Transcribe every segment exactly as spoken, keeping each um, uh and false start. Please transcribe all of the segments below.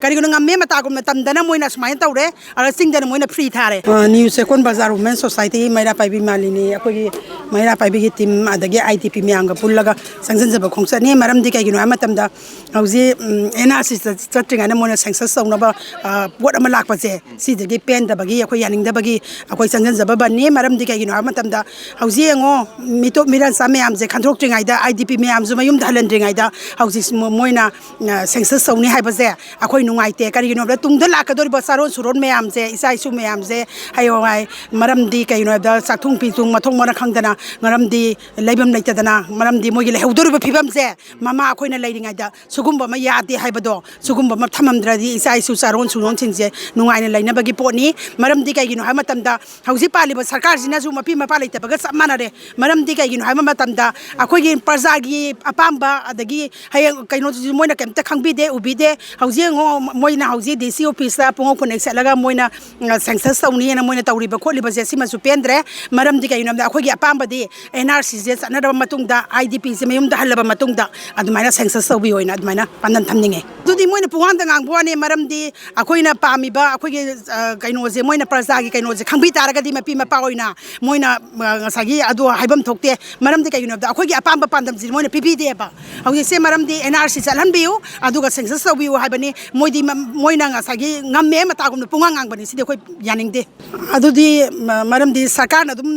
ꯀꯔꯤꯒꯤꯅꯣ, ꯉꯝꯃꯦ ꯃꯇꯥꯒꯨꯝꯅ ꯇꯝꯗꯅ ꯃꯣꯏꯅ ꯁꯨꯃꯥꯏꯅ ꯇꯧꯔꯦ, ꯑꯗ ꯆꯤꯡꯗꯅ ꯃꯣꯏꯅ free ꯊꯥꯔꯦ꯫ ꯑ, ꯅ꯭ꯌꯨ ꯆꯦꯛꯀꯣꯟ ꯕꯖꯥꯔ ꯋꯨꯃꯦꯟ ꯁꯣꯁꯥꯏꯇꯤ ꯃꯩꯔꯥ ꯄꯥꯏꯕꯤ ꯃꯥꯂꯤꯅꯤ, ꯑꯩꯈꯣꯏꯒꯤ ꯃꯩꯔꯥ ꯄꯥꯏꯕꯤꯒꯤ ꯇꯤꯝ, ꯑꯗꯒꯤ IDP ꯃꯌꯥꯝꯒ ꯄꯨꯜꯂꯒ ꯆꯪꯁꯤꯟꯖꯕ ꯈꯣꯡꯆꯠꯅꯤ꯫ ꯃꯔꯝꯗꯤ ꯀꯩꯒꯤꯅꯣ ꯍꯥꯏꯕ ꯃꯇꯝꯗ, ꯍꯧꯖꯤꯛ, ꯎꯝ, NRC ꯆꯠ-, ꯆꯠꯇ꯭ꯔꯤꯉꯩꯗ ꯃꯣꯏꯅ census ꯇꯧꯅꯕ, ꯑ, ꯄꯣꯠ ꯑꯃ ꯂꯥꯛꯄꯁꯦ, ꯁꯤꯗꯒꯤ ꯄꯦꯟꯗꯕꯒꯤ, ꯑꯩꯈꯣꯏ ꯌꯥꯅꯤꯡꯗꯕꯒꯤ ꯑꯩꯈꯣꯏ ꯆꯪꯁꯤꯟꯖꯕ ꯕꯟꯅꯤ꯫ ꯃꯔꯝꯗꯤ ꯀꯩꯒꯤꯅꯣ ꯍꯥꯏꯕ ꯃꯇꯝꯗ, ꯍꯧꯖꯤꯛ ꯌꯦꯡꯉꯣ, ꯃꯤꯇꯣꯞ ꯃꯤꯔꯟꯆꯥ ꯃꯌꯥꯝꯁꯦ ꯈꯟꯗꯣꯛꯇ꯭ꯔꯤꯉꯩꯗ, IDP ꯃꯌꯥꯝꯁꯨ ꯃꯌꯨꯝꯗ ꯍꯜꯍꯟꯗ꯭ꯔꯤꯉꯩꯗ, ꯍꯧꯖꯤꯛ ꯃꯣ-, ꯃꯣꯏꯅ, ꯑ, census ꯇꯧꯅꯤ ꯍꯥꯏꯕꯁꯦ ꯑꯩꯈꯣꯏ ꯅꯨꯡꯉꯥꯏꯇꯦ꯫ ꯀꯔꯤꯒꯤꯅꯣ ꯍꯥꯏꯕꯗ, ꯇꯨꯡꯗ ꯂꯥꯛꯀꯗꯧꯔꯤꯕ ꯆꯥꯔꯣꯟ ꯁꯨꯔꯣꯟ ꯃꯌꯥꯝꯁꯦ, ꯏꯆꯥ ꯏꯁꯨ ꯃꯌꯥꯝꯁꯦ, ꯍꯌꯦꯡꯋꯥꯏ, ꯃꯔꯝꯗꯤ ꯀꯩꯒꯤꯅꯣ ꯍꯥꯏꯕꯗ, ꯆꯥꯛꯊꯨꯡ ꯐꯤꯊꯨꯡ ꯃꯊꯣꯡ ꯃꯔꯝ ꯈꯪꯗꯅ, ꯃꯔꯝꯗꯤ ꯂꯩꯐꯝ ꯂꯩꯇꯗꯅ, ꯃꯔꯝꯗꯤ ꯃꯣꯏꯒꯤ ꯂꯩꯍꯧꯗꯧꯔꯤꯕ ꯐꯤꯕꯝꯁꯦ ꯃꯃꯥ ꯑꯩꯈꯣꯏꯅ ꯂꯩꯔꯤꯉꯩꯗ ꯁꯤꯒꯨꯝꯕ ꯑꯃ ꯌꯥꯗꯦ ꯍꯥꯏꯕꯗꯣ, ꯁꯤꯒꯨꯝꯕ ꯑꯃ ꯊꯝꯃꯝꯗ꯭ꯔꯗꯤ ꯏꯆꯥ ꯏꯁꯨ ꯆꯥꯔꯣꯟ ꯁꯨꯔꯣꯟꯁꯤꯡꯁꯦ ꯅꯨꯡꯉꯥꯏꯅ ꯂꯩꯅꯕꯒꯤ ꯄꯣꯠꯅꯤ꯫ ꯃꯔꯝꯗꯤ ꯀꯩꯒꯤꯅꯣ ꯍꯥꯏꯕ ꯃꯇꯝꯗ, ꯍꯧꯖꯤꯛ ꯄꯥꯜꯂꯤꯕ ꯁꯔꯀꯥꯔꯁꯤꯅꯁꯨ ꯃꯄꯤ ꯃꯄꯥ ꯂꯩꯇꯕꯒ ꯆꯞ ꯃꯥꯟꯅꯔꯦ꯫ ꯃꯔꯝꯗꯤ ꯀꯩꯒꯤꯅꯣ ꯍꯥꯏꯕ ꯃꯇꯝꯗ, ꯑꯩꯈꯣꯏꯒꯤ ꯄ꯭ꯔꯖꯥꯒꯤ ꯑꯄꯥꯝꯕ, ꯑꯗꯒꯤ ꯍꯌꯦꯡ ꯀꯩꯅꯣꯁꯤꯁꯨ ꯃꯣꯏꯅ ꯀꯩꯝꯇ ꯈꯪꯕꯤꯗꯦ, ꯎꯕꯤꯗꯦ꯫ ꯍꯧꯖꯤꯛ ꯌꯦꯡꯉꯣ, ꯃꯣꯏꯅ ꯍꯧꯖꯤꯛ DC office ꯇ ꯄꯨꯡꯉꯧ ꯐꯅꯦꯛ ꯁꯦꯠꯂꯒ ꯃꯣꯏꯅ, ꯎꯝ, census ꯇꯧꯅꯤꯅ ꯃꯣꯏꯅ ꯇꯧꯔꯤꯕ ꯈꯣꯠꯂꯤꯕꯁꯦ, ꯁꯤꯃꯁꯨ ꯄꯦꯟꯗ꯭ꯔꯦ꯫ ꯃꯔꯝꯗꯤ ꯀꯩꯒꯤꯅꯣ ꯍꯥꯏꯕꯗ, ꯑꯩꯈꯣꯏꯒꯤ ꯑꯄꯥꯝꯕꯗꯤ NRC ꯁꯦ ꯆꯠꯅꯔꯕ ꯃꯇꯨꯡꯗ, IDP ꯁꯦ ꯃꯌꯨꯝꯗ ꯍꯜꯂꯕ ꯃꯇꯨꯡꯗ ꯑꯗꯨꯃꯥꯏꯅ census ꯇꯧꯕꯤꯌꯣꯅ ꯑꯗꯨꯃꯥꯏꯅ ꯄꯥꯟꯗꯝ ꯊꯝꯅꯤꯡꯉꯦ꯫ ꯑꯗꯨꯗꯤ ꯃꯣꯏꯅ ꯄꯨꯡꯉꯥꯡꯗ ꯉꯥꯡꯕ ꯋꯥꯅꯤ, ꯃꯔꯝꯗꯤ ꯑꯩꯈꯣꯏꯅ ꯄꯥꯝꯃꯤꯕ ꯑꯩꯈꯣꯏꯒꯤ, ꯑ, ꯀꯩꯅꯣꯁꯦ, ꯃꯣꯏꯅ ꯄ꯭ꯔꯖꯥꯒꯤ ꯀꯩꯅꯣꯁꯦ ꯈꯪꯕꯤ ꯇꯥꯔꯒꯗꯤ, ꯃꯄꯤ ꯃꯄꯥ ꯑꯣꯏꯅ ꯃꯣꯏꯅ, ꯑ, ꯉꯁꯥꯏꯒꯤ ꯑꯗꯣ ꯍꯥꯏꯐꯝ ꯊꯣꯛꯇꯦ꯫ ꯃꯔꯝꯗꯤ ꯀꯩꯒꯤꯅꯣ ꯍꯥꯏꯕꯗ, ꯑꯩꯈꯣꯏꯒꯤ ꯑꯄꯥꯝꯕ ꯄꯥꯟꯗꯝꯁꯤ ꯃꯣꯏꯅ ꯄꯤꯕꯤꯗꯦꯕ꯫ ꯍꯧꯖꯤꯛꯁꯦ ꯃꯔꯝꯗꯤ NRC ꯆꯠꯍꯟꯕꯤꯌꯨ, ꯑꯗꯨꯒ census ꯇꯧꯕꯤꯌꯨ ꯍꯥꯏꯕꯅꯤ꯫ ꯃꯣꯏꯗꯤ ꯃ-, ꯃꯣꯏꯅ ꯉꯁꯥꯏꯒꯤ ꯉꯝꯃꯦ ꯃꯇꯥꯒꯨꯝꯅ ꯄꯨꯡꯉꯥꯡ ꯉꯥꯡꯕꯅꯤ꯫ ꯁꯤꯗꯤ ꯑꯩꯈꯣꯏ ꯌꯥꯅꯤꯡꯗꯦ꯫ ꯑꯗꯨꯗꯤ ꯃ-, ꯃꯔꯝꯗꯤ ꯁꯔꯀꯥꯔꯅ ꯑꯗꯨꯝ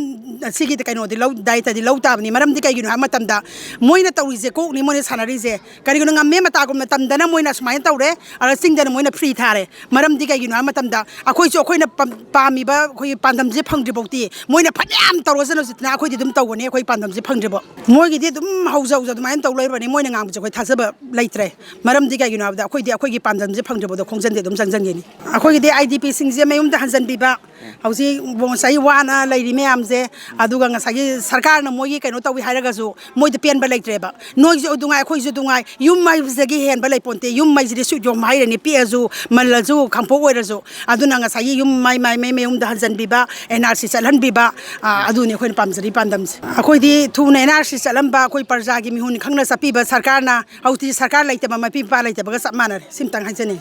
ꯁꯤꯒꯤ ꯀꯩꯅꯣꯗꯤ ꯂꯧ-, ꯗꯥꯏꯇꯗꯤ ꯂꯧ ꯇꯥꯕꯅꯤ꯫ ꯃꯔꯝꯗꯤ ꯀꯩꯒꯤꯅꯣ ꯍꯥꯏꯕ ꯃꯇꯝꯗ, ꯃꯣꯏꯅ ꯇꯧꯔꯤꯁꯦ ꯀꯣꯛꯅꯤ ꯃꯣꯏꯅ ꯁꯥꯟꯅꯔꯤꯁꯦ꯫ ꯀꯔꯤꯒꯤꯅꯣ, ꯉꯝꯃꯦ ꯃꯇꯥꯒꯨꯝꯅ ꯇꯝꯗꯅ ꯃꯣꯏꯅ ꯁꯨꯃꯥꯏꯅ ꯇꯧꯔꯦ, ꯑꯗ ꯆꯤꯡꯗꯅ ꯃꯣꯏꯅ free ꯊꯥꯔꯦ꯫ ꯃꯔꯝꯗꯤ ꯀꯩꯒꯤꯅꯣ ꯍꯥꯏꯕ ꯃꯇꯝꯗ, ꯑꯩꯈꯣꯏꯁꯨ ꯑꯩꯈꯣꯏꯅ ꯄꯥꯝ-, ꯄꯥꯝꯃꯤꯕ ꯑꯩꯈꯣꯏꯒꯤ ꯄꯥꯟꯗꯝꯁꯦ ꯐꯪꯗ꯭ꯔꯤꯐꯥꯎꯇꯤ, ꯃꯣꯏꯅ ꯐꯅꯌꯥꯝ ꯇꯧꯔꯁꯅꯨ ꯁꯤꯗꯅ, ꯑꯩꯈꯣꯏꯗꯤ ꯑꯗꯨꯝ ꯇꯧꯒꯅꯤ ꯑꯩꯈꯣꯏ ꯄꯥꯟꯗꯝꯁꯦ ꯐꯪꯗ꯭ꯔꯤꯐꯥꯎ꯫ ꯃꯣꯏꯒꯤꯗꯤ ꯑꯗꯨꯝ ꯍꯧꯖ ꯍꯧꯖ ꯑꯗꯨꯃꯥꯏꯅ ꯇꯧ ꯂꯩꯕꯅꯤ, ꯃꯣꯏꯅ ꯉꯥꯡꯕꯁꯦ ꯑꯩꯈꯣꯏ ꯊꯥꯖꯕ ꯂꯩꯇ꯭ꯔꯦ꯫ ꯃꯔꯝꯗꯤ ꯀꯩꯒꯤꯅꯣ ꯍꯥꯏꯕꯗ, ꯑꯩꯈꯣꯏꯗꯤ ꯑꯩꯈꯣꯏꯒꯤ ꯄꯥꯟꯗꯝꯁꯦ ꯐꯪꯗ꯭ꯔꯤꯐꯥꯎꯗ ꯈꯣꯡꯖꯟꯗꯤ ꯑꯗꯨꯝ ꯆꯪꯖꯟꯒꯤꯅꯤ꯫ ꯑꯩꯈꯣꯏꯒꯤꯗꯤ IDP ꯁꯤꯡꯁꯦ ꯃꯌꯨꯝꯗ ꯍꯟꯖꯟꯕꯤꯕ, ꯍꯧꯖꯤꯛ ꯉꯁꯥꯏꯒꯤ ꯋꯥꯅ ꯂꯩꯔꯤ ꯃꯌꯥꯝꯁꯦ, ꯑꯗꯨꯒ ꯉꯁꯥꯏꯒꯤ ꯁꯔꯀꯥꯔꯅ ꯃꯣꯏꯒꯤ ꯀꯩꯅꯣ ꯇꯧꯏ ꯍꯥꯏꯔꯒꯁꯨ ꯃꯣꯏꯗ ꯄꯦꯟꯕ ꯂꯩꯇ꯭ꯔꯦꯕ꯫ ꯅꯣꯏꯁꯨ ꯑꯗꯨꯉꯥꯏ, ꯑꯩꯈꯣꯏꯁꯨ ꯑꯗꯨꯉꯥꯏ, ꯌꯨꯝ ꯍꯥꯏꯕꯁꯤꯗꯒꯤ ꯍꯦꯟꯕ ꯂꯩꯄꯣꯟꯇꯦ꯫ ꯌꯨꯝ ꯍꯥꯏꯁꯤꯗꯤ ꯁꯨꯠ ꯌꯣꯝ ꯍꯥꯏꯔꯅꯤ, ꯄꯤꯛꯑꯁꯨ, ꯃꯜꯂꯁꯨ, ꯈꯥꯡꯄꯣꯛ ꯑꯣꯏꯔꯁꯨ꯫ ꯑꯗꯨꯅ ꯉꯁꯥꯏꯒꯤ ꯌꯨꯝ ꯃꯥꯏ, ꯃꯥꯏ, ꯃꯥꯏ ꯃꯌꯨꯝꯗ ꯍꯟꯖꯟꯕꯤꯕ, NRC ꯆꯠꯍꯟꯕꯤꯕ, ꯑ, ꯑꯗꯨꯅꯤ ꯑꯩꯈꯣꯏꯅ ꯄꯥꯝꯖꯔꯤ ꯄꯥꯟꯗꯝꯁꯦ꯫ ꯑꯩꯈꯣꯏꯗꯤ ꯊꯨꯅ NRC ꯆꯠꯂꯝꯕ, ꯑꯩꯈꯣꯏ ꯄ꯭ꯔꯖꯥꯒꯤ ꯃꯤꯍꯨꯟ ꯈꯪꯅ ꯆꯠꯄꯤꯕ ꯁꯔꯀꯥꯔꯅ, ꯍꯧꯖꯤꯛꯇꯤ ꯁꯔꯀꯥꯔ ꯂꯩꯇꯕ, ꯃꯄꯤ ꯃꯄꯥ ꯂꯩꯇꯕꯒ ꯆꯞ ꯃꯥꯟꯅꯔꯦ꯫ ꯁꯤꯝꯇꯪ ꯍꯥꯏꯖꯅꯤꯡꯉꯤ꯫